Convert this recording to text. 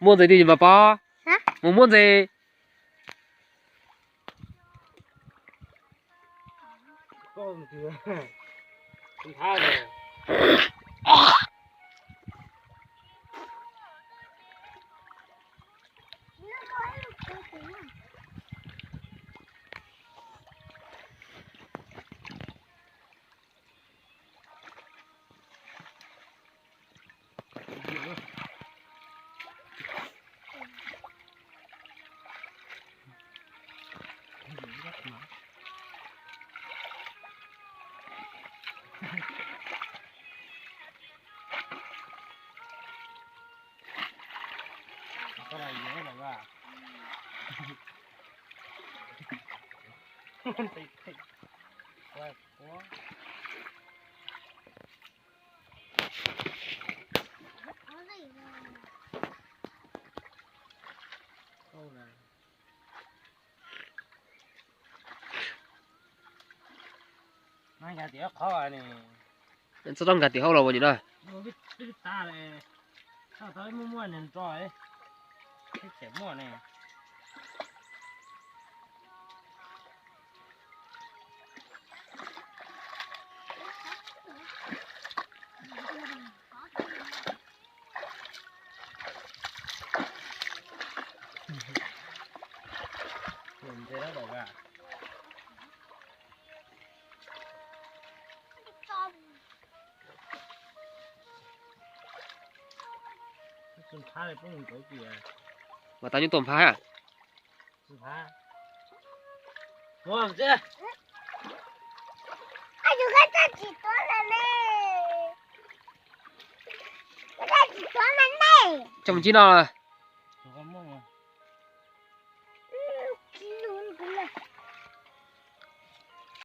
Muab ntses twg mas Pob? Mus muab ntses. Txhob nkag tim hauv los ua nyuam na. Mas tau nyuj tuaj nphab. Coj mus ntsib no.